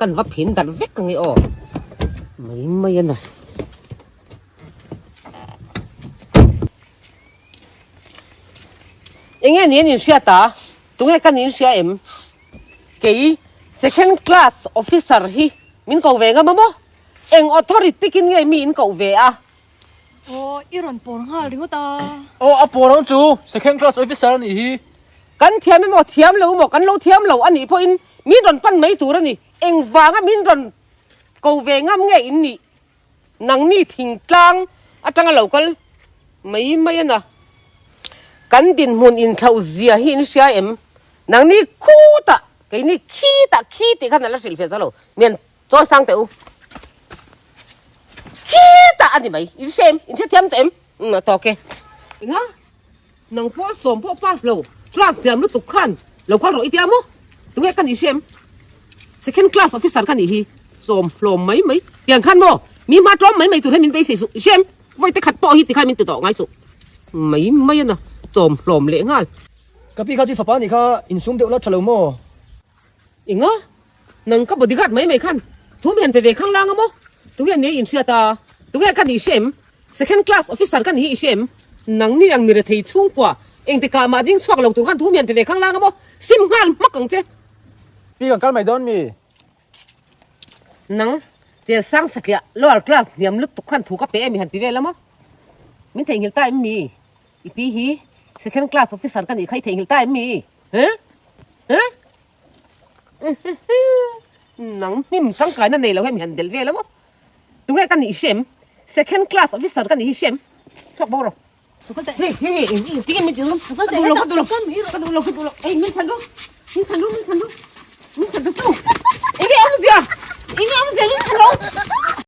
Kan va phin darh vek ang e aw. Mai mai a na. Enge ni an inhriat a? Tunge ka ni inhria em? Kei second class officer hi min ko ve ngam a maw? Eng authority kin nge mi in koh ve a? Aw, i rawn pawr nghal ringawt a. Aw, a pawr ang chu, second class officer a nih hi. Kan thiam emaw thiam lo emaw kan lo thiam lo a nih pawhin min rawn pan mai tur a ni. Engvanga min rawn ko ve ngam nge in nih? Nangni thingtlang atanga lo kal mai mai a na. Kan dinhmun inthlauh zia hi in hria em? Nangni khutah, keini khitah khi tih khan a la hrilh ve zo lo. Mian Chawi sang teh u. Khitah a ni mai. In hre em? In hre thiam tawh em? Umm a tawk e. Enga? Nang pawh sawm pawh pass lo. Class hniam lutuk khan lo kal rawh i tia maw? Tunge ka nih hre em? Second class officer ka nih hi. Sawm hlawm mai mai. Tiang khan maw? Mi hma tlawm mai mai tur hian min beisei suh. I hre em? Vawi te khat pawh hi tikhan min ti tawh ngai suh. Mai mai a na. Sawm hlawm leh nghal. Ka pi kha chu i fapa nih kha insum deuh la tha lo maw? Enga? Nang ka bodyguard mai mai khan thu mi han pe ve khang lang a maw? Tunge nei in hriat a? Tunge ka nih hre em? Second class officer ka nih hi i hre em? Nang ni ang mi rethei chhungkua engtikah mah ding chhuak lo tur khan thu mi han pe ve khang lang a maw? Sim nghal hmak ang che. Pi kan kal mai dawn mi? Nang cher sang satliah lower class hniam lutuk khan thu ka pe em i han ti vel a maw? Min theihnghilh ta em mi? I pi hi second class officer ka nih kha i theihnghilh ta em mi? Huh? Huh? Nang hnim tangkaina nei lo hemi han delh vel a maw? Tunge ka nih hrem? Second class officer ka nih hi hrem? Thawk bo rawh. Hei hei hei tinge min ti dawn? Ka duh lo ka duh lo ka duh lo ka duh lo ei min chhan rawh min chhan rawh min chhan rawh min chhan ta chu enge awmzia enge awmzia min chhan rawh.